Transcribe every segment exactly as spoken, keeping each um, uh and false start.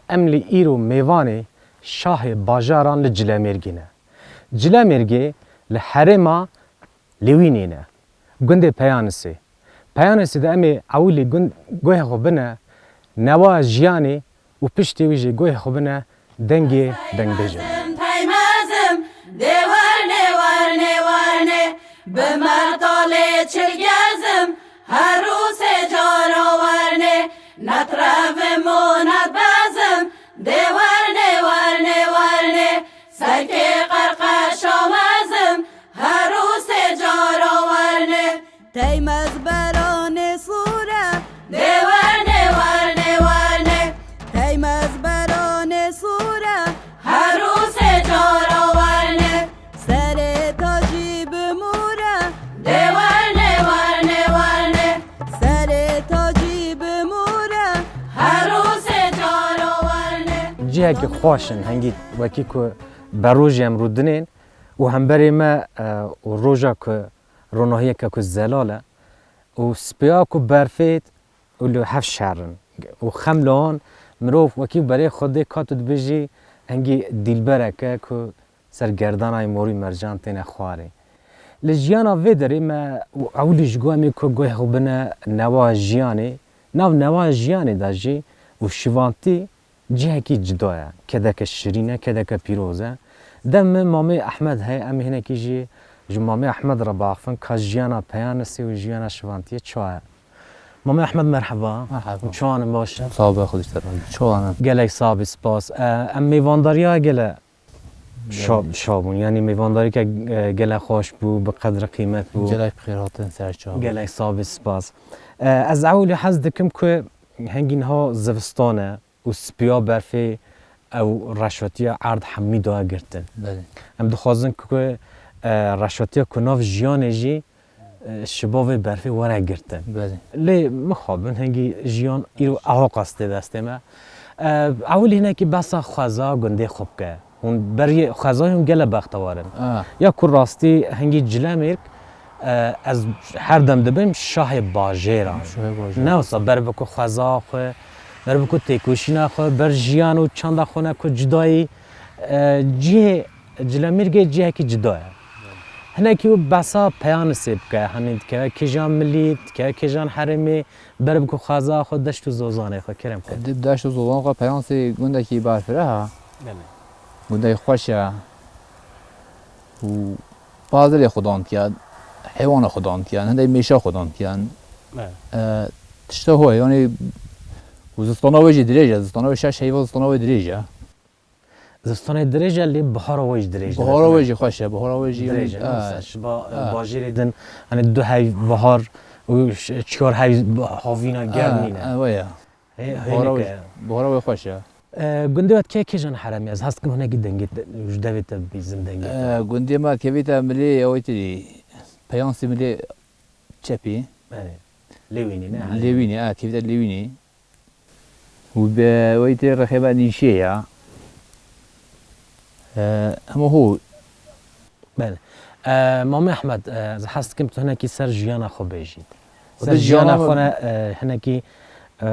Em li îro mêvanê şahê bajaran li Cilemêrgê ne. Cilemêrgê li herêma Lêwînê ne. Gundê Peyanisê. Peyanisê de em ê ewilî gund, guhê xwe bine newa jiyanê û piştî wî jî guhê xwe bine dengê dengbêjan. Peymezim, dê wernê, wernê, wernê, bi mertalê çilgezim, her rûsê caro wernê, netrevim û netbezim, dê wernê, wernê, wernê, serkê qerqeşo mezim, her rûsê caro wernê. Teymez beranê sure. Dê wernê, wernê, wernê. Teymez beranê sure. Her rûsê caro wernê. Serê tacî bi mûre. Dê wernê, wernê, wernê. Serê tacî bi mûre. Her rûsê caro wernê. Cihekî xweş in, hengî wekî ku berojê em rûdinên û hemberê me, e, û roja ku ronahiyeke ku zelal e û spiya ku berfêt û li hev şer in û xem li wan mirov wekî berê xwe dê kat û dibêjî hengî dîlbereke ku ser gerdanayê morî mercan têne xwarê. Li jiyana vê derê me û ewilî ji go em ê ku guhê xwe bine newa jiyanê, nav newa jiyanê de jî û şivantî cihekî cuda ye, kedeke şirîn e, kedeke pîroz e. Dem min Mamê Ehmed heye, em ê hinekî jî ji Mamê Ehmed re biaxivin ka jiyana Peyanisê û jiyana Şivantiyê çawa ye. Mamê Ehmed, merheba. Merheba. Çawan in, baş in? Sağ ol, Xwedê ji te razî. Çawan in? Gelek sax bî, spas. E, em mêvandariya gele şa-, şa bûn. Yanî mêvandarîke, e, gelek xweş bû, bi qedr qîmet bû. Gelek bi xêr hatin, ser çav. Gelek sax bî, spas. E, ez ewilî hez dikim ku hengî niha zivistan e û spiya berfê ew reşotiya erd hemî daye girtin. Belê. Em dixwazin ku, e, reşotiya ku nav jiyanê jî, e, şiba vê berfê were girtin. Belê. Lê mixabin hingî jiyan îro ewa qas tê destê me. E, ewilî hinekî behsa xweza gundê xwe bike. Hûn berî xwezayê hûn gele bextewar in. Ha. Ya ku rastî hingî Cilemêrg, e, ez her dem dibêm şahê bajêran. Şahê bajêran. Ne wisa ber bi ku xweza xwe, ber bi ku têkoşîna xwe, ber jiyan û çanda xwe ne ku cudayî, e, cihê Cilemêrgê cihekî cuda ye. Hinekî wî behsa Peyanisê bike, hanî dikeve kêjan milî, dikeve kêjan herêmê, ber bi ku xweza xwe, deşt û zozanê xwe, kerem ke. Di deşt û zozan xwe Peyanisê gundekî berfireh e. Belê. Gundekî xweş e. Û pazilê xwe dan dikin, heywana xwe dan dikin, hindek mêşa xwe dan dikin. Evet. E, tişta ho ye, yanî û zistana wê jî dirêj e, zistana wê şeş heyva zistana wê dirêj e. Zistanê dirêj e, lê bihara wê jî dirêj e. Bihara wê jî xweş e, bihara wê jî dirêj e, yanî, ne? Ha. Mesela şiba, ha, bajêrê din, hani du heyv bihar û ş-, çiyar heyv havîna germ nîne. Ha, wê ye. Hê-, bihara wê, hêneke. Bihara wê xweş e. E, gundê we kê, kêjan heremî? Ez hez dikim hinekî dengê te, ji devê te bibîzim dengê te. E, gundê me kevîte milê, ew tî Peyansî milê çepî. Belê. Lêwînî ne? Lêwînî, ha, kevîte Lêwînî. Û bi wê tê rexê me nîşê ya. E, hema ho. Belê. E, Mamê Ehmed, e, ez hez dikim tu hinekî ser jiyana xwe bêjît. Ser jiyana xwe ne, e, hinekî, e,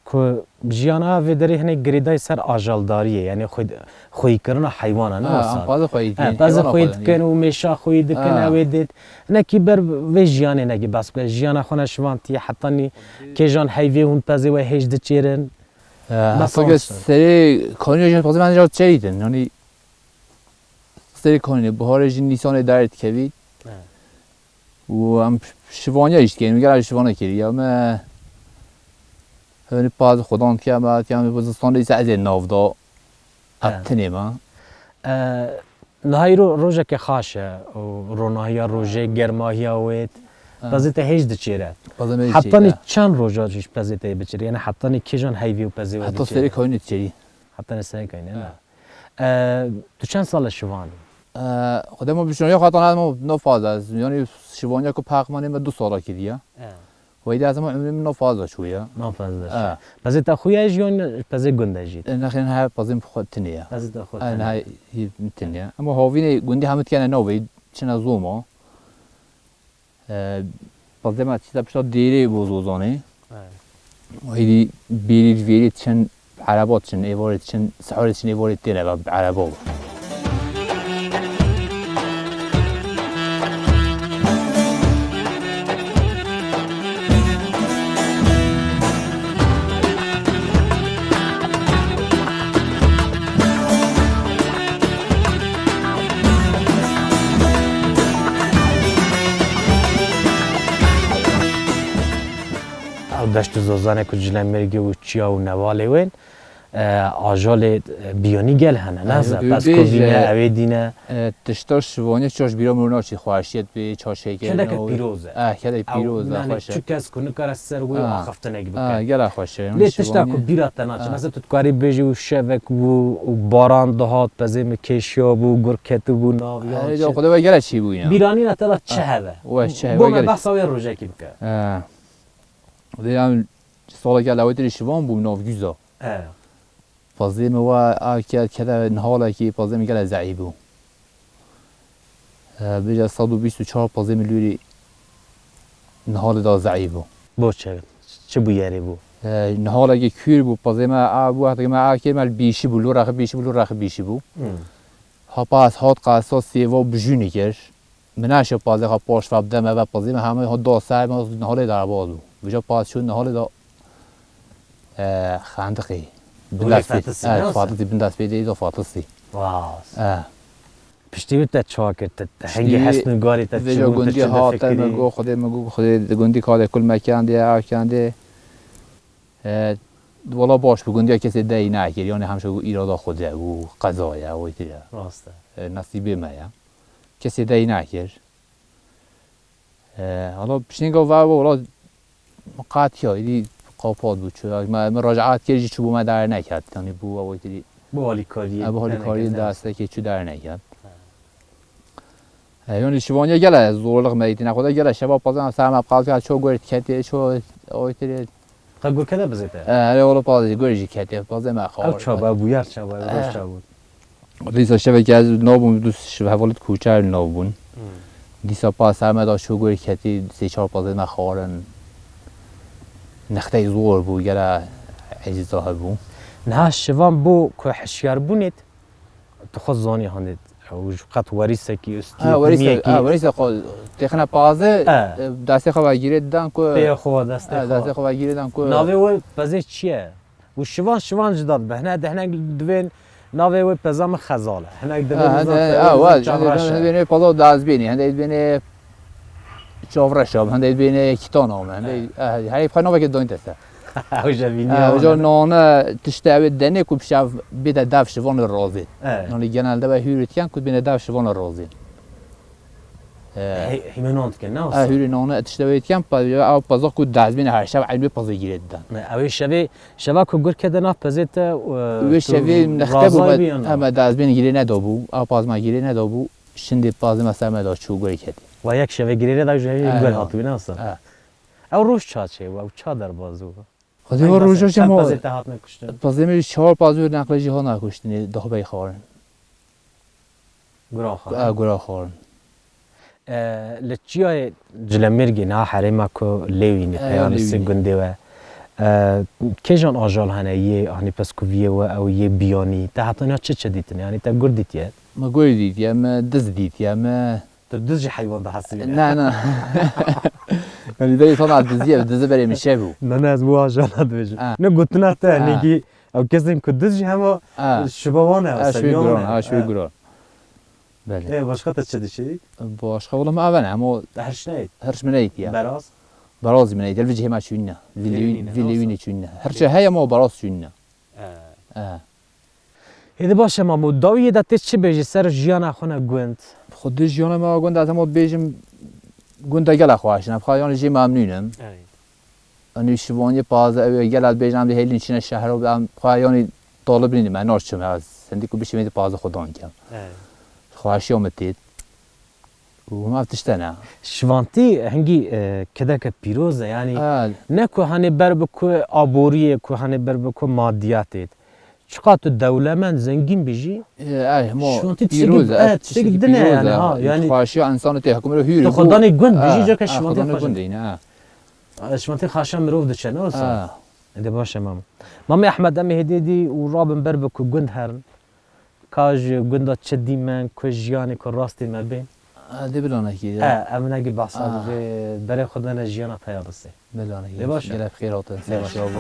ku jiyana vê derê hinek girêdayî ser ajaldariyê, yanî xwe, xweyîkirina heywana, ne wisa? Ha, em pazê xweyî dikin, pazê xweyî dikin û mêşa xweyî dikin, ha, ew ê dêt. Hinekî ber vê jiyanê hinekî behs bike. Jiyana xwe ne şivantiye, hetanî kêjan heyvê hûn pezê we hêj diçêrin? E, behsa heta ke serê kanîya jî pazê me ne çerîtin, yanî serê kanî, biharê jî nîsanê derê dikevî. Evet. Û em şivaniya jî dikin, gelek şivana kiriye me. Hevnî paz xudan dikin, me dikin, bi zistanê îse ez ê nav da. Ev tinê me. E, niha îro rojeke xaş e û ronahiya rojê, germahiya wê, pezê te hêj diçêre. Pezê me jî diçêre. Hetanî çend roja jî pezê te biçêre? Yanî hetanî kêjan heyvî û pezê we diçêre? Heta serê kanî diçêrî. Hetanî serê kanî, ne? E, tu çend sal e şivan î? E, xwedê me bi şivaniya xwe hatana me nod faz e. Yanî şivaniya ku peqmanê me du sala kiriye. E. Weyde ez hema umrê min nod faz de çûye. Nod faz de çûye. E. Pezê te xwe ye jî yan pezê gund e jî? E, nexêr, her pezê min xwe tinê ye. Pezê te xwe tinê ye. E, ne, hî tinê ye. Ama havînê gundî hemû dikene navê, çine zoma. E, pezê me çîta pişta dêrê bo zozanê. E. Weyde bêrî vêrî çend Ereba diçin, êvarê diçin, sihorê diçin, êvarê têne ve ereba. Ew deşt û zozanê ku Cilemêrgê û çiya û nevalê wên, e, ajalê, e, biyonî gel hene, ne? Ew, Zaf, tu pez bêje, kovîne, ewê dîne. E, tişta şivanê çaş bîra min naçî, xweşiyet bê, çaş heykel Kedeke navê. Pîroz e. E, kedek Ew, pîroz e, yani xweş e. Çi kes ku nikare ser wê, e, axaftinek bike. E, gela xweş e, yani. Lê tişta şivanê ku bîra te naçe. E. Mesela tu dikarî bêjî û şevek bû û baran dihat, pezê min kêşiya bû, gur ketibû nav yan. E, çi. Xwedê we gela çî bû ya. Bîranîna te de çi heve? E, we çi heve? Bo me gela behsa wê rojekî bike. E. Lê em saleke lewê tirî şivan bû navgûza. E. Pazê min we a ke-, kete nihalekî pazê min gele zeîf bû. E, bêje sed û bîst û çar pazê min lûrî nihalê da zeîf bû. Bo çi? Çi bûyerê bû? E, nihalekî kûr bû, pazê me a bû, wextekî me a kir me li bîşî bû, lû rexî bîşî bû, lû rexî bîşî bû. Hmm. Ha pas hat qasa sêva bijûnî kir. Min naşe pazê xwe paş ve bide me ve pazê me hemû ho da ser me nihalê de baz bû. Vêca pas çû nihalê de, e, xendiqê. Bin destpê. Fatisî, e, ne olsa? Fatisî bin destpê de îdo Fatisî. Rast. E. Piştî wî te çawa kir? Te, te hengî hesn û garî te çi bû? Vêca gundî hate me go, Xwedê me go, Xwedê gundî kadê kul me kendê, ev kendê. E, wala baş bû, gundiya kesê deyî nekir, yani hemşe ku îrada Xwedê ye, ku qeza ye, wê tê ye. Rast e. E, nesîbê me ye. Kesê deyî nekir. E, hala piştînka ve wala qetiya, îdî qapat bû, çû, me, me racaat kir jî çû bo me derneket, yani bû, wê tê. Bo alîkariyê, e, bo alîkariyê destekê çû derneket. E, yani şivaniye gele zorluk me dîtine, xwede gele şeva pazan ser me qal ka ço gor ketê, ço, wê tê. Qe gurkede bizête? E, hele ola pazê gurê jî ketê, pazê me xawar. Ew çaba bû, yar çaba, ew çabû. Dîsa şevekê ez nabûm, du şiv hevalît koçer nabûn. Hmm. Dîsa paz ser me da çû gurê ketî, sê çar pazê me xawarin. Nextey zor bû, gele ezîza hebû. Niha şivan bû ku hişyar bûnêt, Tu xwe zanî hanê, ew ji qet werîsekî ustî, ha, werîse, ha, werîse xwe têxine pazê, ha, e, destê xwe vegîrê didan ku, pêya xwe ve destê, ha, xwe, destê xwe vegîrê didan ku. Navê wê pezê çi ye? Û şivan, şivan ji dat be. Hine, hine divên navê wê peza min Xezal e. Hinek divên, ha, wizan, hine, ha, wizan, wa, çavreş e. Hinde divênê peza dazbênî, hinde divênê çavreş e, hinde divênê kitana me, hinde, ha, ha, heyf xwe navekê dayîn te ser. Ew jî vînî. Ha, ew jî nane tiştê ew ê denê ku bi şev bêde dev şivan li razê. Evet. Yani genelde ve hûrê diken ku bêne dev şivan li razê. Ee, hê-, hîmê nan dikin, ne wisa? Ha, hûrê nane tiştê wê diken, pa-, ew pazak ku dezbên her şev eynî pazê girê diden. Ne, ew ê şevê, şeva ku gurke de nav pezê te, e, wê tu şevê nexte bû, razay me, bî ya na? Em dezbên girê nedabû, ew paz me girê nedabû, şindê pazê me ser me da çû gurê ketî. Wa yek şevê girê neda, ji hevî, ha, gur hatibî, ne wisa? Ha. Ew roj ça çê bû, ew ça derbaz bû? Xwedê wa roja çê ma. Pezê te hatine kuştin? Pezê me çar pazê neqle jî hana kuştinê, doh bey xwarin. Gura xwarin. A, gura xwarin. E, li çiyayê Cilemêrgê niha herêma ku Lêwînê, e, peyanî sê gundê we. E, kêjan ajal hene yê, hanî peskoviyê we ew yê biyanî? Te heta niha çi çi dîtine? Yanî te gur dîtiye? Me gur dîtiye, me diz dîtiye, me Tu diz jî heywan dihesibîne. Ne, ne. Yanî berê sana diziye, dizi berê min şev bû. Ne, ne, ez bo ajana dibêjim. Ha. Ne gotina te, ha, hinekî ew kesên ku diz jî hema, ha, şiba wan e, ha, şiba giran, ha, şiba giran. Belê. Ê, başka te çi dişî? Başka wala me eve ne, hema. Te hirş neyt? Hirş min neyt ya. Beraz? Beraz min neyt, vê cihê me çûyîne. Vî lewîn, vî lewînê çûyîne. Hirçe heye ma beraz çûyîne. E. E. Hêdî baş e mamo, dawiyê de tê çi bêjî ser jiyana xwe ne gund? Xwedî jiyana me gund, ez hema bêjim gund e gela xweş in, em xwe yanî jê memnûn in. Evet. Yanî şivaniyê paze ew ê gela dibêjin em dê hêlîn çine şehro, em xwe yanî talib nîn, me naçim ez. Hindî ku bişîmê dê paze xwe dan kem. Evet. Xweşiya min têt. Û hema tişt e ne. Şivantî hingî, e, kedeke pîroz e, yanî, ha, ne ku hanê ber bi ku aboriyê, ku hanê ber bi ku madiyatê. Çiqa tu dewlemend, zengîn bî jî, e, ay, hema şivantî tiştekî pîroz e, e, tiştekî din e, yanî, ha, yanî. Xweşiya însanê tê hikûmê hûrê. Tu xwedanê gund bî jî, ha, coke, ha, şivantî xwedanê xweş gund e. E, şivantî xaşa mirov diçe, ne wisa? Ha. Êdî baş e, mama. Mamê Ehmed, em ê hêdî dî û rabin ber bi ku gund herin. Ka ji gunda çi dî me, ku jiyanê ku rastê me bê. Ê, dê bilanekî, ya. E, em negî behsa Ah. divê berê xwe dene jiyana te ya bisê. Bilanekî. Dê baş e. Gelek xêr hatin. Dê baş e. Sağ ol.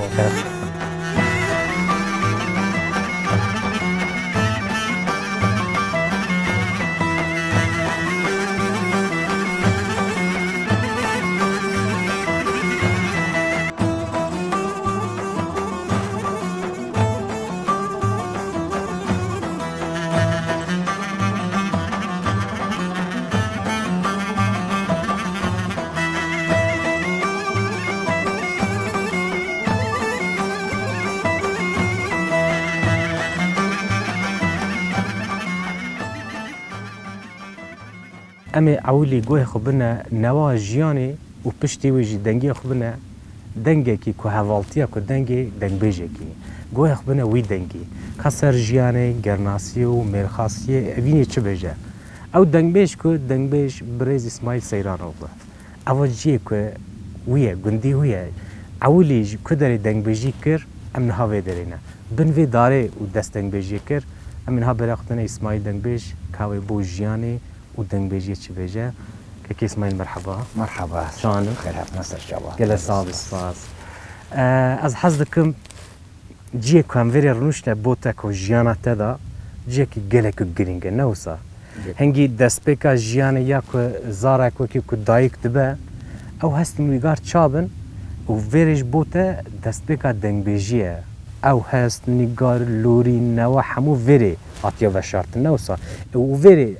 Em ê ewilî guhê xwe bine newa jiyanê û piştî wê jî dengê xwe bine dengekî ku hevaltiya ku dengê dengbêjekî. Guhê xwe bine wî dengî. Ka ser jiyanê, gernasiyê û mêrxasiyê evînê çi bêje. Ew dengbêj ku dengbêj birêz Îsmaîl Seyranoglu. Eva ciyê ku wî ye, gundî wî ye. Ewilî ji ku derê dengbêjî kir, em niha vê derê ne. Bin vê darê û dest dengbêjiyê kir, em ê niha berê xwe dine Îsmaîl Dengbêj, ka wê bo jiyanê û dengbêjiyê çi bêje. Kekê Îsmaîl, merheba. Merheba. Şanim. Xêr hatine ser çava. Gelek sağ ol, spas. Ee, ez hez dikim, ciyê ku em vêrê rûnişte bo te ku jiyana te da, ciyekî gelek girîng e, ne wisa? Ciyek. Hingî destpêka jiyanê ya ku zarek wekî ku dayik dibe, ew hest nîgar çabin û vêrê ji bo te destpêka dengbêjî ye. Ew hest, nîgar, lorî, newa hemû vêrê hatiye veşartin, ne wisa? Û vêrê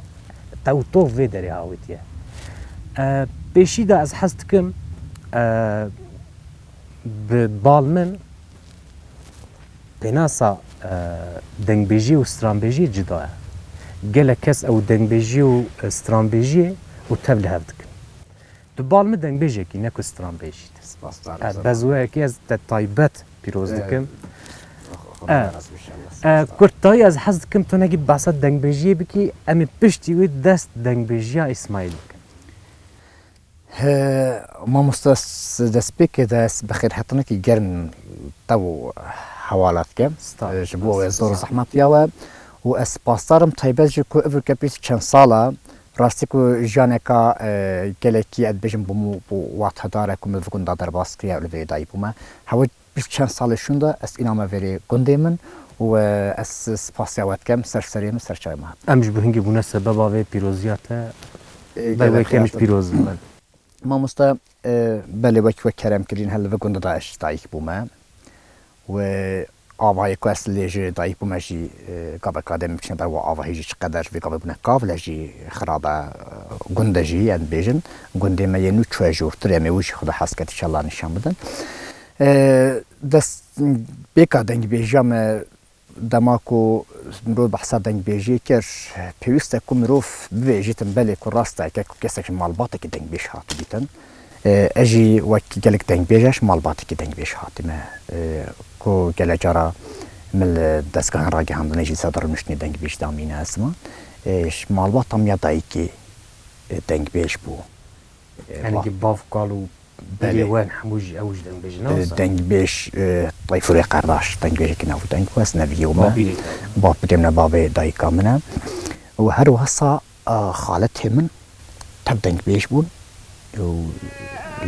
te û tov vê derê awêtiye. E, pêşî de ez hez dikim, e, bi bal min pênasa, e, dengbêjî û stranbêjî cida ye. Gelek kes ew dengbêjî û, e, stranbêjiyê û tev li hev dikin. Tu bal min dengbêjekî, ne ku stranbêjî. Spasdar E, bezweyekê ez te taybet pîroz dikim. Xwe E, razî inşallah. E, Spasdar. Kurtayî ez hez dikim tu negî behsa dengbêjiyê bikî, em ê piştî wê dest dengbêjiya Îsmaîl bikin. He, mamoste, s-, destpêkê de ez bi xêrhatinekî germ te û hewala dikim. Stad, E, ji bo wê stad, zor stad. Zehmetiya we û ez spasdar im taybet jî ku ev û kepîs çend sala rastî ku jiyaneka, e, gelekî ez dibêjim bi mo-, bo watedar e ku min li gunda derbas kiriye û li vê dayî bûme. Hewe Pişt çend salê şûnde ez îna me verê gundê min û, e, ez spasiya we dikem, ser serê min, ser çavê me hat. Em ji bo hingî bûne sebeba vê pîroziya te, E, ber gelek wê kem ji xêr. Pîroz bin. Mamoste, e, belê wek we kerem kirîn, hel li vê gundê de ez dayik bûme. Wê avayê ku ez lê ji dayik bûme jî, e, gaveka dê min bikişne ber wa avahî jî çiqeder vê gavê bûne kav, lê jî xirab e, e, gundê jî, em bêjin, gundê me yê nû çûye jûrtir, em ê wî jî Xuda hez ket, înşallah nîşan bidin. E, dest pêka dengbêjiya me, dema ku mirov behsa dengbêjiyê kir, pêwîst e ku mirov bibêjîtin, belê ku rast e, ke ku kesek ji malbatekî dengbêj hatibîtin. E, ez jî wek gelek dengbêj, ez ji malbatekî dengbêj hatime. E, ku gelek cara min li destgehên ragihandinê jî sedr nuştînê dengbêj damîne ez man. E, ji malbata min ya dayikê, e, dengbêj bû. E, Yanî va- ki bav kal û Belê. Birê wen hemû jî ew ji dengbêjê ne wisa? Dengbêj, e, Tayfûrê Qerdaş, dengbêjekî navdeng bû, ez neviyê wime. Bavê bavê min e, bavê dayika min e. Û her wisa, e, xaletê min tev dengbêj bûn û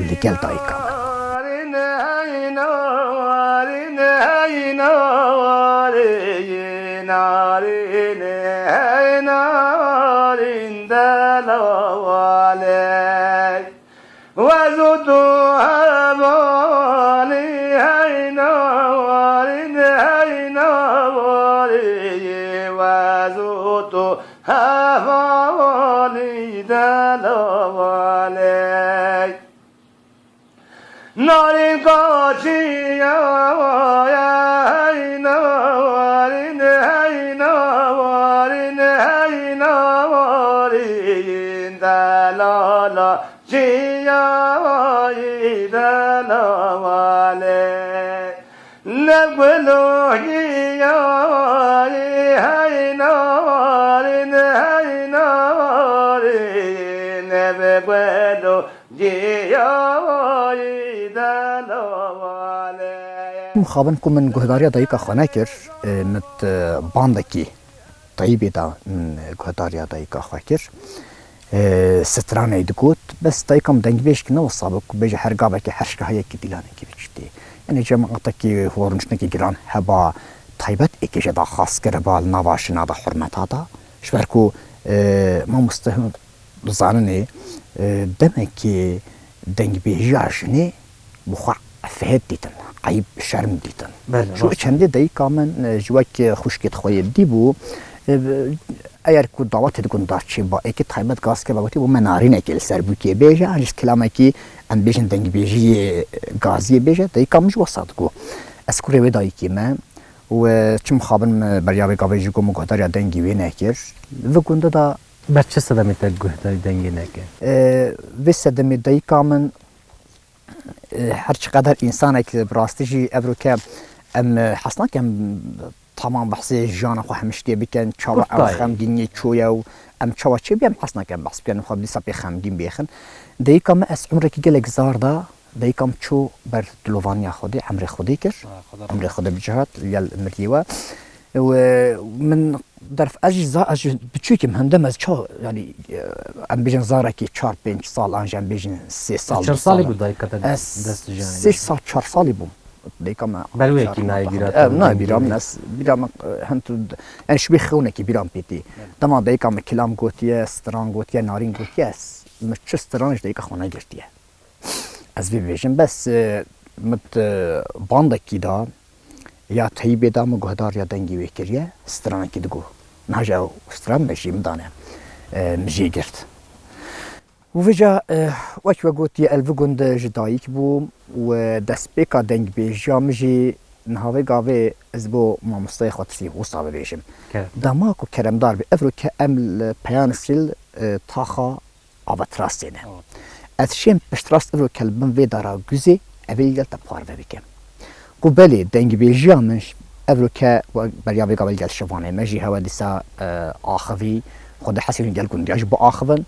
li gel dayika min. Wezutu hevalî hey narin, hey narin, wezutu hevalî delavaley. Narin kaçiya hey narin, hey narin, hey narin, delala. Çiyayî de navale, ne gulo giyayî hey narin, hey narin, ne be gulo giyayî de navale. Mixabin ku min guhdariya dayika xwe nekir, e, min, e, bandekî Teyîbê de min guhdariya dayika xwe kir. E, stranê digot, bes dayika min dengbêjkî ne wisa bû ku bêje her gavekê her şikahiyekî dîlanekî biçîtê. Yanî cem qetekî horunçnekî giran heba taybet êkê jê daxwaz kiriba li nava jina de hurmeta de. Ji ber ku, e, mamoste hûn dizaninê, e, demekê dengbêjiya jinê bi xwe efehet dîtin, eyb, şerm dîtin. Belê, Ji rast. Çendê dayika min, e, ji wek xwişkê xwe yê dî bû, e, eger ku dawetê di gunda çê ba êkê taybet gaz kiriba gotî, bû me narînekê li ser bûkê bêje, an jî kilamekî em bêjin dengbêjiyê gaziyê bêje, dayika min ji wesa digot. Ez kurê wê dayikê me û, e, çi mixabin min beriya vê gavê jî got min guhdariya dengî wê nekir. Li vê gundê de Ber çi sedemê te guhdarî dengê neke? E, vê sedemê dayika min, e, her çiqeder însanek bi rastî jî evroke em, e, hez nakin tamam behsê jiyana xwe hemî ştê bikin, çawa ew Kurt dayê. Xemgîniyê çûye û em çawa çê bî em hez nakin behs bikin, xwe dîsa pê xemgîn bêxin. Dayika min ez umrekî gelek zar da, dayika min çû ber dilovaniya Xwedê, emrê Xwedê kir. Ha, Xwedê Emrê Xwedê bi cihat, li gel miriyê we. Û, e, min derf-, ez jî za-, ez jî biçûk im, hemdem ez ça-, yanî, e, em bêjin zarekî çar pênc sal, an jî em bêjin sê sal, Çend du salî sal. Bû dayika te Ez dest jiyanê sê kir? Sal, çar salî bûm. Dayika me Ber wê çar yekî nayê bîra te Ev nayê bîra min, ez bîra min, e, hin tu, yanî şibê xewnekî bîra min pêtî. Evet. Dema dayika me kilam gotiye, stran gotiye, narîn gotiye, ez, min çi stran ji dayika xwe negirtiye. Ez vê bêjim, bes, e, min, e, bandekî da, ya teyîbê da min guhdar ya dengê wê kiriye, stranekî digo. Niha ji ew stran me jî min dane, e, min jê girt. Û vêca, e, wek we gotiye, ez li vî gund ji dayik bûm û, e, destpêka dengbêjiya min jî niha vê gavê ez bo mamosteyê xwe tiştî wisa bibêjim. Kerem. Dema ku keremdar bî, evroke em li Peyan Sil, e, taxa Avatrasê ne. Avatrasê. Ez şêm piştrast evroke li bin vê dara guzê, evê li gel te parve bikim. Ku belê, dengbêjiya min ş-, evroke we-, beriya vê gavê li gel şivanê me jî hewe dîsa, e, axivî, Xwedê hesê hûn gel gundiya jî biaxivin.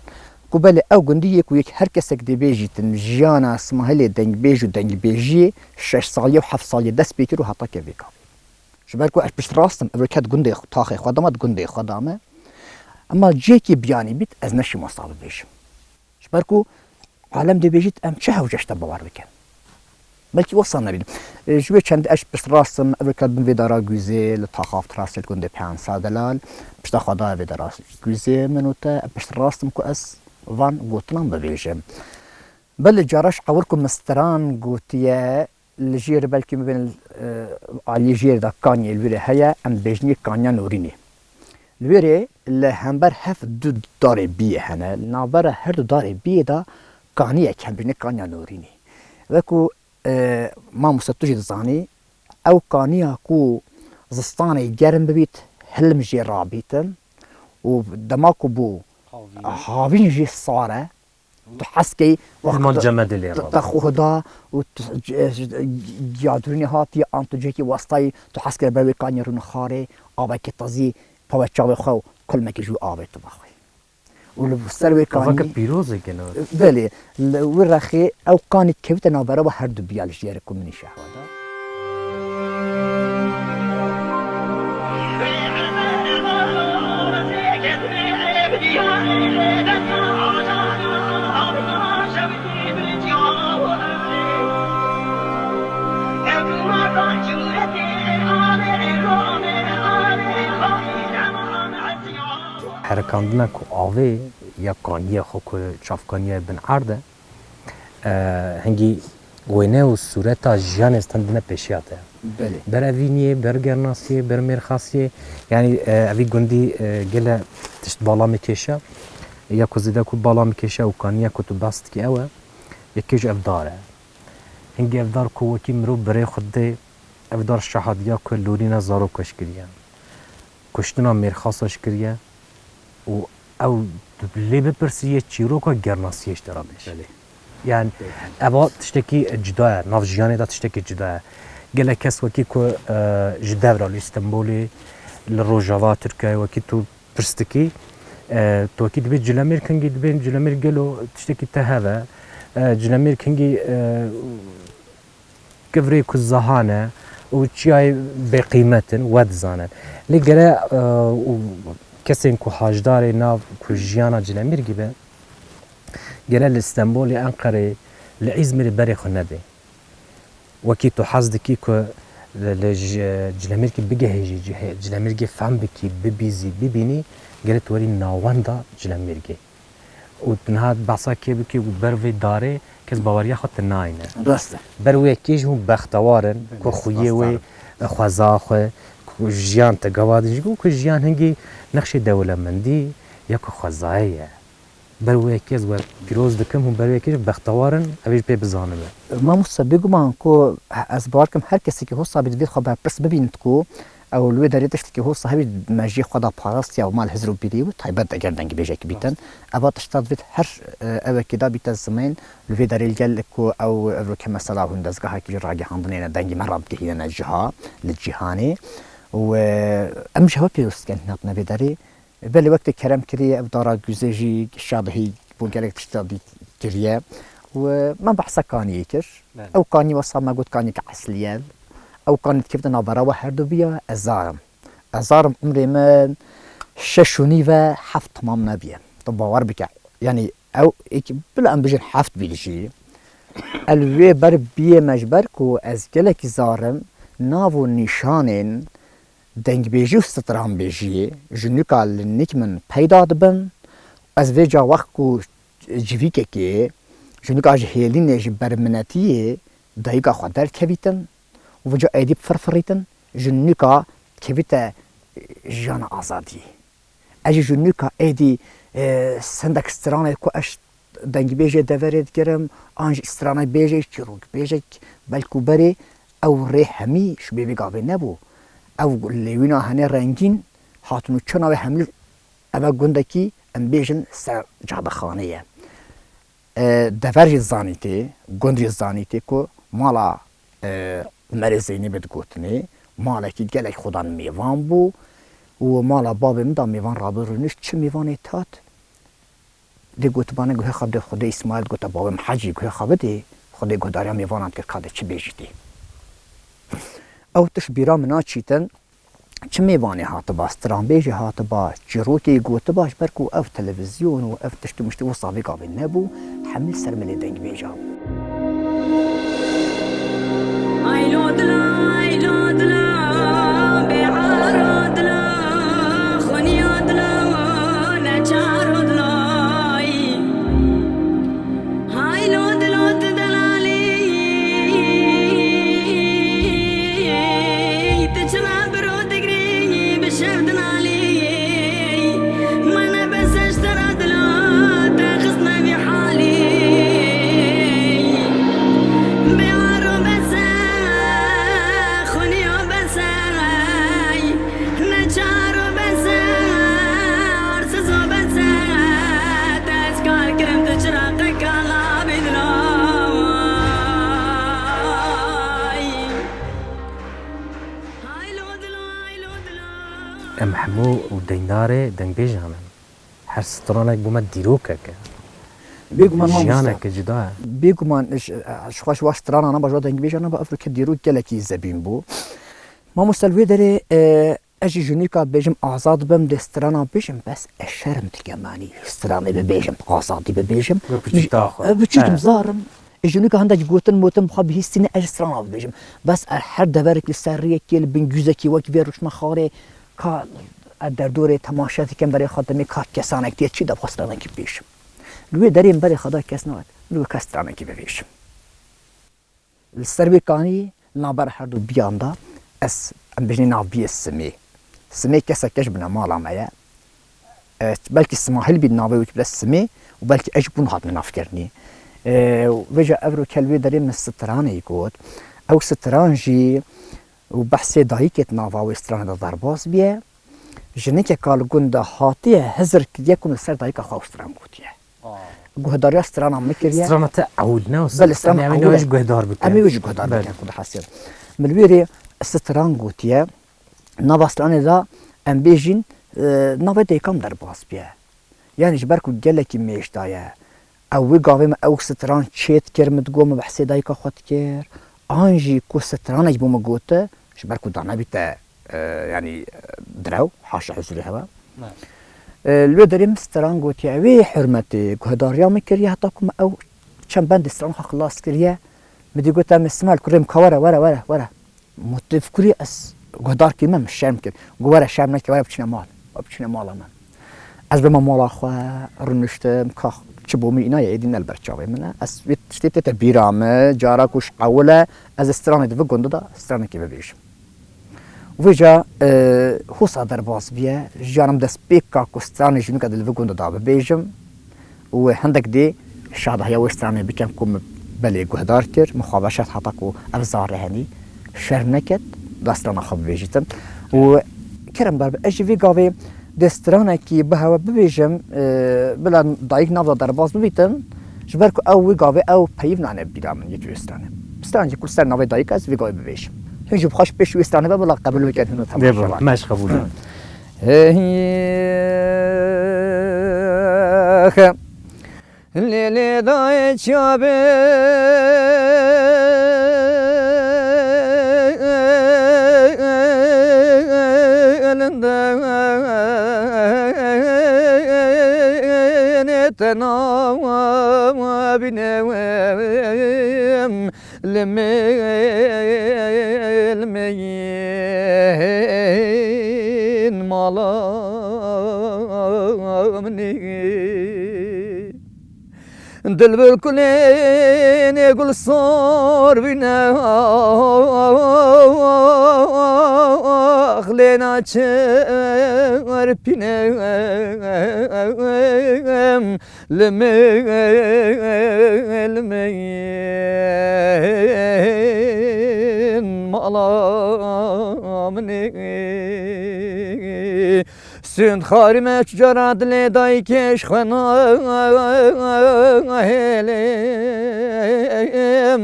Ku belê, ew gundî yê ku yek her kesek dê bêjîtin, jiyana Smahilê dengbêj û dengbêjiyê şeş salî û heft salî dest pê kir û heta ke vê gavê. Ji ber ku ez piştrast im, evroke di gundê xwe, taxê xwe de me, di gundê xwe de me. Ema cihekî biyanî bît, ez neşîm wesa bibêjim. Ji ber ku alem dê bêjît, em çi hewce ji te bawer bikin? Belkî wesa nebîn. E, ji wê çendê ez piştrast im, evroke bin vê dara guzê, li taxa Avatrasê li gundê Peyan Sadelal, pişta xwe daye vê dara guzê min û te, ez piştrast im ku ez van gotinan bibêjim. Belê cara ji ewil ku min stran gotiye, li jêr belkî bibên, e, aliyê jêr de kaniyê li wêrê heye, em dibêjinê kaniya Norînê. Li wêrê li hember hev du darê biyê hene. Li navbera her du darê biyê de kaniyek hene, dibêjinê kaniya Norînê. Wekû, e, mamoste tu jî dizanî, ew kaniya ku zistanê germ bibît, hilm jê rabîtin û dema ku bû Havîn. Havîn jê sar e, tu hez key Hilma wext cemedê lê te, rabît. Te xwe da û tu c-, c-, ya durînê hatiye an tu cihekî westayî, tu hez key ber wê kaniyê rûnê xarê, avekî tazî pawe çavê xwe û kulmekî ji wî avê tu vexwî. Û li ser wê Aveke kanî pîrozê gelo. Belê, li wî rexê ew kanî kevite navbera we her du biya li jêr ku min îşeha da. Herikandina ku avê ya kaniyê xwe ku çavkaniya bin erd e, e, hingî wêne û sûreta jiyanê stendine pêşiya te. Belê. Ber evîniyê, ber gernasiyê, ber mêrxasiyê, yanî, e, evî gundî, e, gele tişt bala min kêşa. Ya ku zêde ku bala min kêşa û kaniya ku tu behs dikî ew e, yekê ji ev dar e. Hingî ev dar ku wekî mirov birê xwe didê, ev dar şahadiya ku lorîna zarok eşkiriye. Kuştina mêrxasa ji kiriye û ew lê bipirsî yê çîroka gernasiyê ji te re bêje. Belê. Yani, Belê. Eva tiştekî cuda ye, nav jiyanê de tiştekî cuda ye. Gelek kes wekî ku, e, ji dev re li Stenbolê, li rojava Tirkiyeyê wekî tu pirs dikî, e, tu wekî dibê cilemêrk hingî dibên cilemêrk gelo tiştekî te heve, e, cilemêrk hingî, e, Kivrê ku zahan e, Û çiyayê bêqîmet in, we dizanin. Lê gere, e, û kesên ku haşdarê nav ku jiyana Cilemîrgî be, gere li Stenbolê, Enqerê, li Îzmîrê berê xwe nedê. Wekî tu hez dikî ku li, li ji-, Cilemîrgî bigehê jî, cihê-, Cilemîrgî fehm bikî, bibîzî, bibînî, gere tu werî navenda Cilemîrgî. Û tu niha behsa kê bikî û ber vê darê kes baweriya xwe te nayne. Rast e. Ber wê yekê jî hûn bextewar in ku xuyê wê, xweza xwe, ku jiyan te gava dijî û ku jiyan hingî nexşê dewlemendî ya ku xwezayê ye. Ber wê yekê ez we pîroz dikim, hûn ber wê yekê jî bextewar in, ev ê jî pê bizanibe. Mamoste, bêguman ku ez bawer dikim her kesekî hosa bî divê xwe berpirs bibînit ku ew li wê derê tiştekî hosa hebî mejiyê xwe da parastiya û mal hizir û bîrî û taybet eger dengbêjekî bîtin. Eva tişta divêt her, e, ewekî da bîte zimên, li vê derê li gel ku ew evroke mesela hûn dezgahekî ji ragihandinê ne dengî me rabigihîne jiha li cîhanê û, e, em ji hewe pêwîst dikin hîn hatine vê derê. Belê wek te kerem kiriye, ev dara guzê jî şadihî bo gelek tişta dî kiriye. Û me behsa kaniyê kir. Belê. Ew kanî wesa me got kanîke eslî ye. Ew kanî dikevite navbera we herdu biya, ez zar im. Ez zar im, umrê min şeş û nîv e, heft temam nebiye. Tu bawer bike. Yanî ew êk-, bila em bijin heft bî jî. El wê ber biyê me ji ber ku ez gelekî zar im, nav û nîşanên dengbêjî û stranbêjiyê ji nûka li nîk min peyda dibin. Ez vê ca wext ku civîkekê ji nûka ji hêlînê, ji berminetiyê dayika xwe derkevîtin û vêca êdî bifirfirîtin, ji nûka kevîte jiyana azadiyê. Ez jî ji nûka êdî, e, sendek stranê ku ez dengbêjê deverê dikirim, an jî stranebêjek, çîrokbêjek, belkû berê ew rê hemî ji bê vê gavê nebû. Ew lêwîna henê rengîn hatin û çi navê hemî, eve gundekî, em bêjin, ser cadexanê ye. E, dever jî zanîtê, gund jî zanîtê ku mala, e, Umerê Zeynebê digotinê, malekî gelek xudan mêvan bû û mala bavê min da mêvan rabû rûnişt, çi mêvanê tat, dê gotibanê guhê xwe dê Xwedê Îsmaîl gote bavê min hecî guhê xwe bidê, Xwedê guhdariya mêvanan dikir ka dê çi bêjî dê. Ew tişt bîra min naçîtin, çi mêvanê hatiba, stranbêjê hatiba, çîrokê gotiba, ji ber ku ev televîzyon û ev tişt û mişt wisa vê gavê nebû, hemî li ser milê dengbêja bû. Aylo dila, aylo dila, bêaro dila, xweniya dila, neçaro dila. Haylo dilo tu delalî, tu çima biro digrî bi şev dinalî? Mene bese ji te re dilo te xistme vî halî. Bêaro bese, xweniyo bese. Neçar û bes e, arsiz û bes e, te ez kar kirim tu çiraqeka labî dilay. Haylo dilo, haylo dilo. Em hemû û deyndarê dengbêjan in. Her stranek bo me dîrokek e. Bêguman mamoste. Jiyaneke cuda ye. Bêguman ji, ji xwe ji wa strana naba ji wa dengbêjan naba ev rûke dîrok gelekî zebîn bû. Mamoste li wê derê, e, Ez jî ji nûka bêjim azad bim, dê strana bêjim, bes ez şerm dike manî stranê bibêjim, azadî bibêjim. Wek piçîk daxwe. Ez piçîk He. Zarim. Ji nûka hindek gotin motin bi xwe bihîstîne ez ji strana bibêjim. Bes ez her deverek li ser riyekê, li bin guzekî wek vê rûşna xarê, ka ez derdorê temaşe dikim berê xwe demê ka kesanek tê çî de bi xwe stranekî bibêjim. Li wê derê min berê xwe da kes nayet. Li wê kes stranekî bibêjim. Li ser wê kanî navbera herdu biyan de ez, em bijî nav biyê simê. Simê kesek keş bine mala me ye. E, belkî Simahil bî navê wî bile simê û belkî ez jî bûn hatime navkirinî. E, vêca evro kel wê derê min stranê got. Ew stran jî û behsê dayikê di nava wê stranê de derbas biye. Jinekeka li gund de hatiye hizir kiriye ku min li ser dayika xwe ew stran gotiye. Aa. Guhdariya strana min kiriye. Strana te ewil ne? Belê, strana ewil e. Em ê wê jî guhdar bikin. Em ê wê jî guhdar bikin, Xwedê hesiyar. Min li wê rê stran gotiye. Nava stranê de em bêjin, e, navê dayika min derbas biye. Yanî ji ber ku gelekî mêj daye. Ew wê gavê min ew stran çêt kir, min digot min behsê dayika xwe dikir. an jî ku stranek bo min gote, ji ber ku danebîte, e, yanî, e, direw, haşa huzurê hewa. Ne. E, li wê derê min stran gotiye, wê hurmetê guhedariya min kiriye, heta ku min ew çend bendê stran xwe xilas kiriye. Min dî gote, "Em Îsmaîl kurê min ka were, were, were, were." Min têv kurî ez guhdar kir, min şerm kir. Got, "Were, şerm neke, were biçine mal. Were biçine mala me." Ez bime mala xwe, rûniştim, ka çi bo min îna ye, êdî ne li ber çavê min e. Ez vê tiştê tête bîra min, cara ku ji ewil e, ez stranê di vî gundê de stranekê bibêjim. Vêca, e, hosa derbas bûye, jiyanim dest pê ka ku stranê jî nuke di li vî gundê de bibêjim. Û hindek dê şadahiya wê stranê bikem ku min belê guhdar kir, min xwe veşart heta ku ev zare henî şerm neket, da strana xwe bibêjîtim. Û kerem dar be, ez jî vê gavê dê stranekî bi hewe bibêjim, e, bila dayik nav da derbas bibîtim, ji ber ku ew wê gavê ew peyivnane bîra min yê tu stranê. Stranekî ku li ser navê dayik ez vê gavê bibêjim. Hin jî bi xwe ji pêş wê stranê be bila qebûl bikin, hin û Dê temaşe bim, be. Meş qebûl e. Hey, lê lê dayê çabe elinde ne tena bine. Limê, limê mala min ê. Dilbir kulênê gul sor bîne, ax lê naçerpîne. Limê, limê mala min ê. Sûnd xarî me çi cara dilê dayikê ji xwe nahêlim.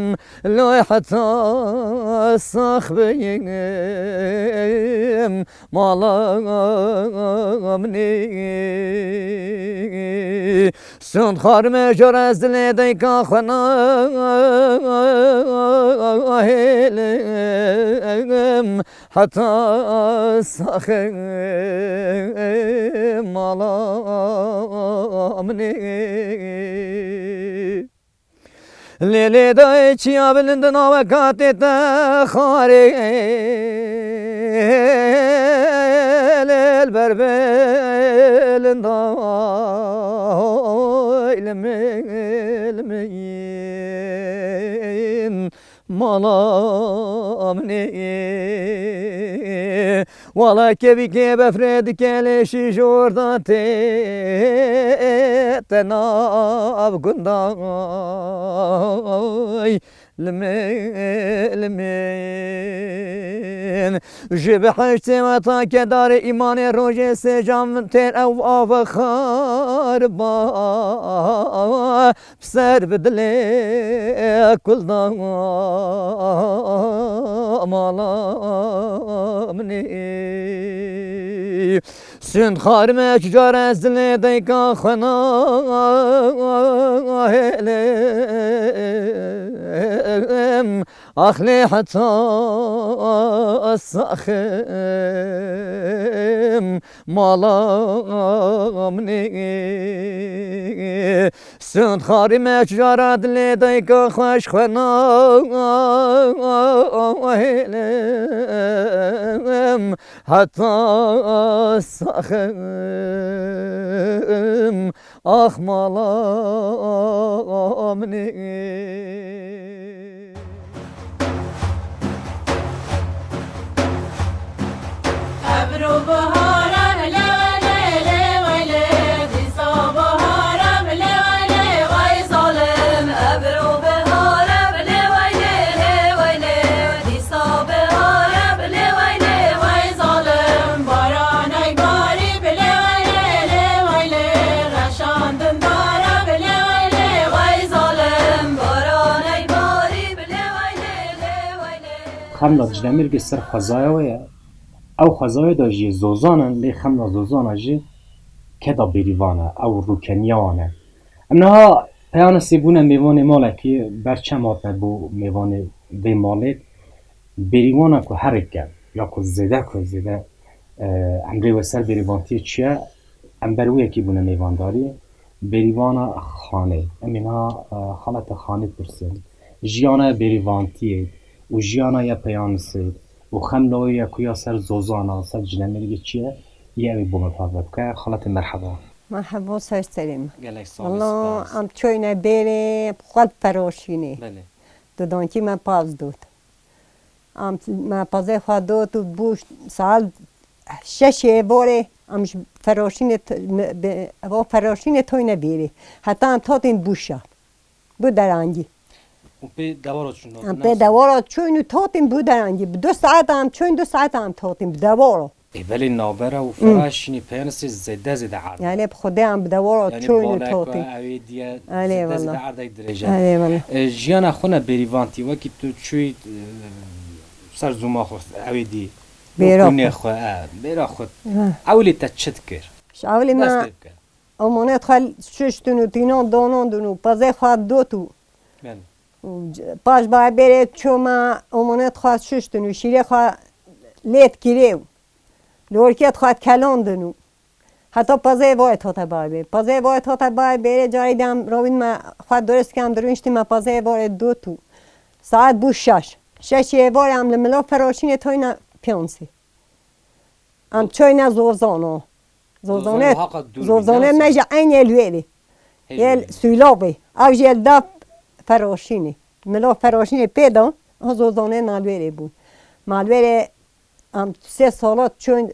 Loy heta sax beyim. Mala min ê. Sûnd xarî me jor ez dilê dayika xwe nahêlim. Heta saxim mala min ê. Lê lê dayê çiya bilind naveka tê te xarê. Lê li ber bilind ay limê limê mala min ê. Wala kevîkê befrê dike lê şî ji orda tê te nav gunda. Limê, limên. Ji behiştê we ta kedarê îmanê rojê sêcan têr ew ava xariba. Ser bi dilê kul da mala min ê. Sûnd xarî me çi cara ez dilê dayika xwe nahêlim. Ax lê heta saxim mala min ê. Sûnd xarî me çi cara dilê dayika xwe ji xwe nahêlim. Heta saxim ax mala min ê. Ebro bihar e, lê weylê, lê weylê, dîsa bihar e, lê weylê, wey zalim. Ebro bihar e, lê weylê, lê weylê, dîsa bihar e, lê weylê, wey zalim. Baran ey barî, lê weylê, lê weylê, reşan dindar e, lê weylê, wey zalim. Baran ey barî, lê weylê, lê weylê. Xemla Cilemêrgê ser xwezaya we ye. Ew xwezayê de jî zozan in, lê xemla zozana jî keda bêrîvan e, ew rûkeniya wan e. Em niha peyane sê bûne mêvanê malekî, berçem hatine bo mêvanê Vê malê bêrîvana ku herike ya ku zêde ku zêde, e, emrê we ser bêrîvantiyê çi ye, em ber wê yekê bûne mêvandarî. Bêrîvana xanê. Em ê niha, e, xalete xanê pirsin. Jiyana bêrîvantiyê û jiyana ya peyanisê û xemla wê ya ku ya ser zozana, ser cinemêrgê çi ye, yê ew ê bo me parve bike. Xalete merheba. Merheba, ser serê me. Gelek sax bî, Walla, spas. Em çoyne bêrê xwe feroşînê. Belê. Didankî me paz dot. Em me pazê xwe dot û bû saet şeşê êvarê em ji feroşînê t-, me, be, eva feroşînê toyne bêrê. Heta em totîn bû şev. Bû derangî. Û pê dewara çûn. Em pê dewara çûn û totîn bû derangî. Bi du saet em çûn, du saet em totîn bi dewara. Ê, belê navbera û Hmm. feraşînê peyanisê zêde zêde erd e. Yani bi Xwedê em bi dewara Yani çûn û baleko totîn. Ew ê diye Erê zêde zêde wala. Erdek dirêj e. Erê wala. E, jiyana xwe ne bêrîvantî, wekî tu çûyî, e, ser zûma xwe ew ê dî. Bêra Û xwe. Xwe, e, bêra xwe. Ha. Ewilî te çi dikir? Ji ewilî Dest me pê bike. Omanet xwe şiştin û tînan danandin û pezê xwe dot û Belê. û c-, paş bayê bêrê çû me omanet xwe şiştin û şîrê xwe lê dikirê û lorkê xwe kelandin û heta pezê vayê tote bayê bê. Pezê vayê tote bayê bêrê carê de em rawîn me xwe durist kem dirûniştî me pezê vayê dot û saet bû şeş. Şeşê vayê em li mila feroşînê toyne pênc sî. Em çoyne zozano. Zozane, Zozane haqa dûr bî, zozane ne me wisa? Ji eynê li wê bî. Hê Yel jû. Sûlavê. Ev jî el da feroşînê. Mila feroşînê pê da, ha zozane malwêrê bû. Malwêrê em sê sala çûn,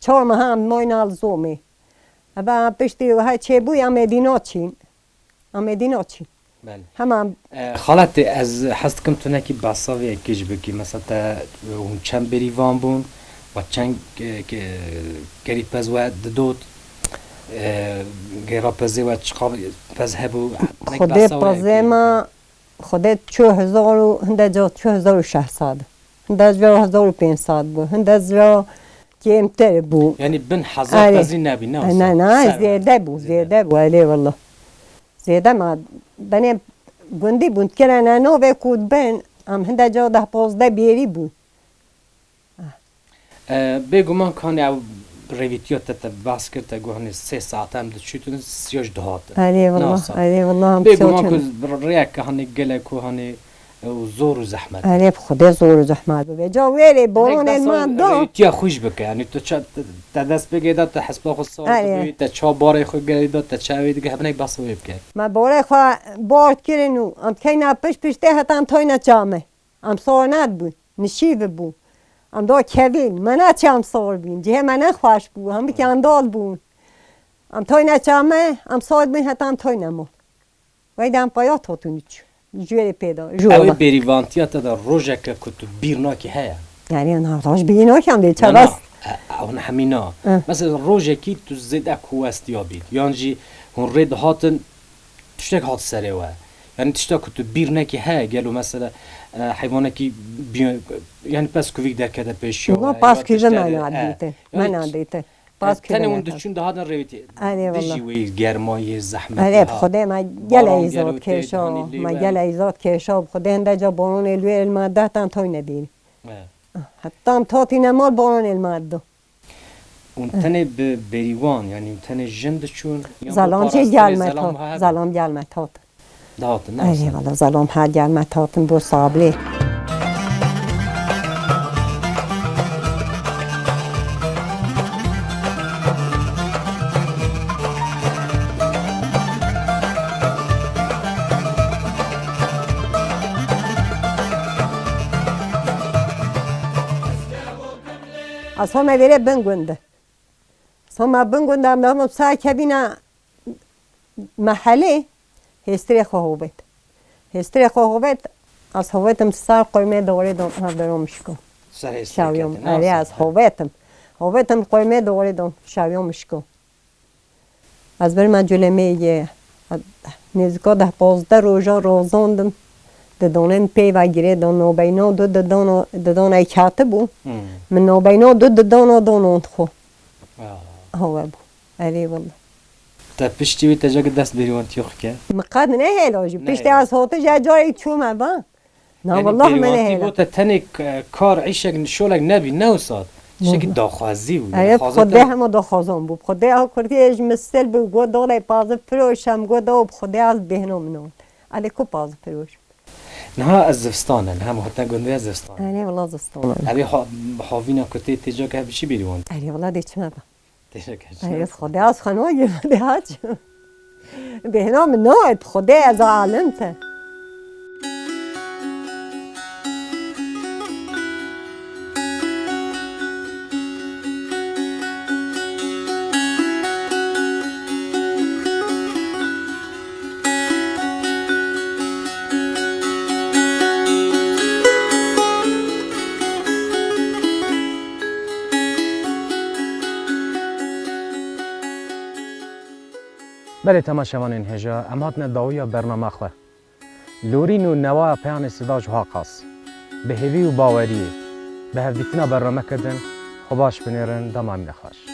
çar meha em mayna li zomê. Eva piştî wiha çêbû ya Medîna çîn. Amedî naçî. Belê. Hema E, xaletê, ez hez dikim tu nekî behsa vê yekê jî bikî. Mesela te, e, hûn çend bêrîvan bûn, we çend, e, ke-, kerî pez we didot, e, gêra pezê we çiqa pez hebû, nek Xwedê behsa wê pezê yekê. Me, Xwedê çû hezar û, hinde ca çû hezar û şeş sed. Hinde ca hezar û pênc sed bû. Hinde ca kêmtir bû. Yani bin hezar Erê. Pezî nebî, ne Ne, wisa? Ne, Ser zêde bû, zêde. Zêde bû, erê wela. Zêde ma, benê gundî bûn, dikirene navê ku dibin, em hinde ca deh pazdeh bêrî bûn. E, bêguman kanê ew rêvîtiya te, te behs kir, te got, hani sê saet em diçûtin, siya jî dihatin. Erê wela, Nasa. Erê wela, em Bêguman siya ku çend. Rêyeke hani gelek ku hani, e, û zor û zehmet. Erê, bi Xwedê zor û zehmet bibe. Ca wêrê boronên ma do. Rêvîtiya xwe jî bike, yani tu ça-, te, te dest pê gê da, te hesba xwe sar Erê. Dibî, te ça barê xwe gerî da, te çavê dige, hinek behsa wê bike. Me barê xwe bar kirin û em keyna piş piştê heta em toyne çame. Em sar nedibûn, nişîv bû. Em da kevîn, me neçe em sar bîn. Cihê me nexweş bû, hemî kandal bûn. Em toyne çame, em sar bîn heta em toyne mal. Weyde em paya totûn çû. Ji wê pê de, ji Ew ê wala. Bêrîvantiya te de rojeke ku tu bîr nakî heye? Yani, na roj bîr nakim dê, Na, çaras. Na, e, ew ne hemî na. Hı. Mesela rojekî tu zêde ku westiya bît. Yan jî hûn rê dihatin, tiştek hat serê we. Yani tişta ku tu bîr nekî heye, gelo mesela, e, heywanekî bî-, yani pez kuvîk derkete pêşiya we, Yok, ya pas küve tiştek, men e, adîte. Ya Men hiç. Adîte. Pas E, tenê küve hûn men. Diçûn dihatin rêwîtî. Erê Dijî wela. Wê germayê, zehmetê Erê, ha. Xwedê me Baran gelek gelo zat tê, kêşa, hanî lê me we. Gelek zat kêşa, Xwedê hinde ca baranê lê me dehtan toy nedîn. E. Heta em tatîne mal baranê me do. Hûn tenê bi bêrîvan, yanî hûn tenê jin diçûn, yan bo Zelam jî parastinê gel me zelam tat, ha hebe? Zelam gel me tat. Dihatin, ne Erê wisa? Wala, zelam her gel me tatin bo sablê. Ez home vêrê bin gund. Soma bin gund em dama sar kevîna mehelê, hêstirê xwe hovêt. Hêstirê xwe hovêt, ez hovêtim sar qoymê dorê don, ha, berom şiko. Ser hêstirê Şawiyo, ketin, erê, ha, ez ser. Hovêtim. Hovêtim qoymê dorê don, şawiyo mişko. Ez birma culemê ye. Nêzika deh pazdeh roja rozandim. Didonên pê ve girê don nobeyno du didona, didona katibû. Hmm. Min nobeyno du didona donon xwe. Ah. Hawe bû. Erê wala. Te piştî wî te jek dest bêrîwantiyo xwe kir? Min qet nehêla jî. Nehêla. Piştî ez hate jî carek çûme va. Na, yani, wallah, me bêrîwantî nehêla. Bo te tenê k-, kar, îşek, şolek nebî, ne wisa. Tiştekî daxwazî bû. Eye, daxwaza xwedê te hema daxwazan bû. Xwedê ew kurtî ej mistil bû, got, "Dolê pazî firoşem", got, "Ew bi Xwedê ez bêhna min ot." Alê ku pazî firoş? Niha ez zivistan e, niha me hatine gundê ez zivistan e. Erê, wela zivistan e. Evê ha-, havîna ku tê, tê cake bi çi bêrîwantî? Erê, wela dê çime be. Tê cake çi? Erê, Xwedê ez xwe nagê, Xwedê aç. Bêhna min nayê, bi Xwedê ez alim te. Belê temaşevanên hêja, em hatine dawiya bernama xwe. Lorîn û newaya Peyanê Sida ji ha qas. Bi hêvî û baweriyê, bi hevdîtina bernameke din, xwe baş binêrin, dema mîne xweş.